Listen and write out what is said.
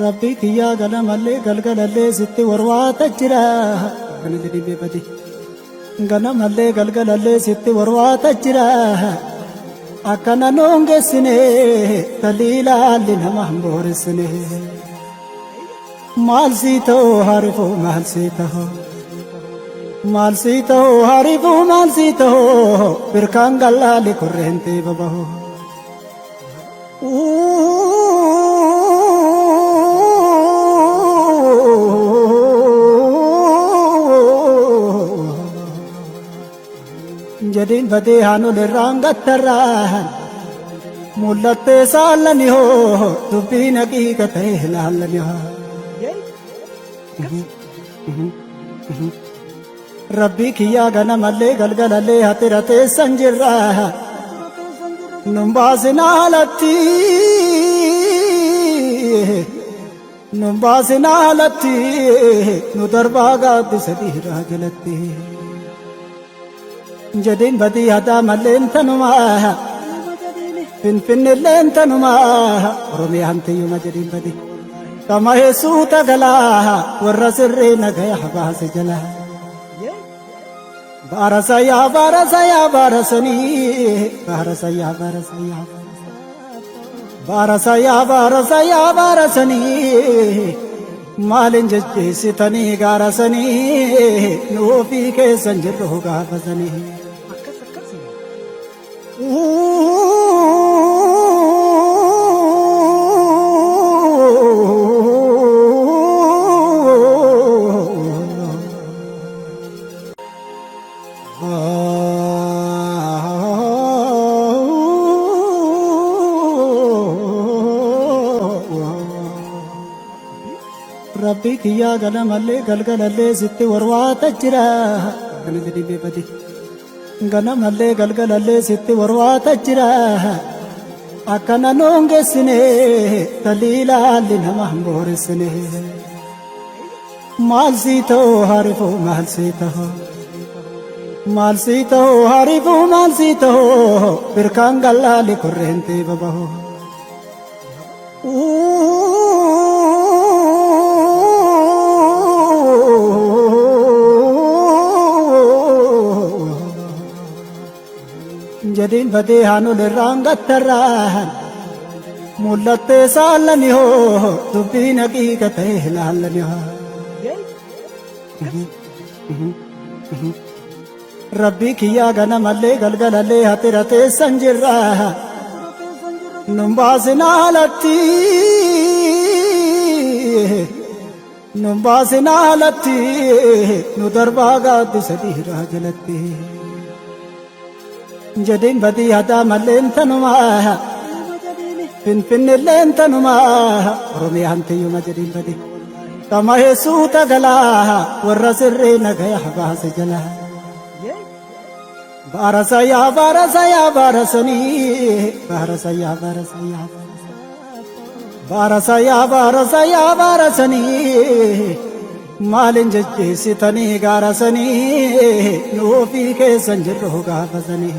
Rabbii kiyyaa ganamallee galgalallee sitti warwaata jira. Kana jedhee beekate. Ganamallee galgalallee sitti warwaata jira. Akkana nuun geessine taliilaalli nama hin booressine. Maal sii ta'u harifuu maal sii ta'u. Maal sii ta'u harifuu maal sii ta'u birkaan gallaalli korreentee babahu. Jedhiin badee haanol irraan gattarraan mul'attee saallani hoo dubbiin haqiiqa ta'e laallani hoo. Rabbii kiyyaa ganamallee galgalallee hatira teessan jirra. Nun baasin alatti. Nun baasin alatti. Nu darbaa gaaddisa dhiiraa jalatti. Jedhiin badii hadaa malleen tanumaa. Finfinnilleen tanumaa. Oromiyaan tiyyuma jedhiin badii. Kama heessuu tagalaa warra sirrii nagaya baase jala. Baarasa yaa baarasa yaa baarasanii baarasa yaa baarasa yaa baarasa yaa baarasa yaa baarasanii maalin jejjeessitanii gaarasanii nu ofii keessan jirru gaafasanii. Rabbii kiyyaa ganamallee galgalallee sitti warwaata jira. Kana jedhee beekate. Ganamallee galgalallee sitti warwaata jira. Akkana nuun geessine taliilaalli nama hin booressine. Maal sii ta'u harifuu maal sii ta'u. Maal sii ta'u harifuu maal sii ta'u birkaan gallaalli korreentee babahu. Jedhiin badee haanol irraan gattarraan mul'attee saallani hoo dubbiin haqiiqa ta'e laallani hoo. Rabbii kiyyaa ganamallee galgalallee hatira teessan jirra. Nun baasin alatti. Nun baasin alatti. Nu darbaa gaaddisa dhiiraa jalatti. Jedhiin badii hadaa malleen tanumaa. Finfinnilleen tanumaa. Oromiyaan tiyyuma jedhiin badii. Kama heessuu tagalaa warra sirrii nagaya baase jala. Baarasa yaa baarasa yaa baarasanii baarasa yaa baarasa yaa baarasa yaa baarasa yaa baarasanii maalin jejjeessitanii gaarasanii nu ofii keessan jirru gaafasanii.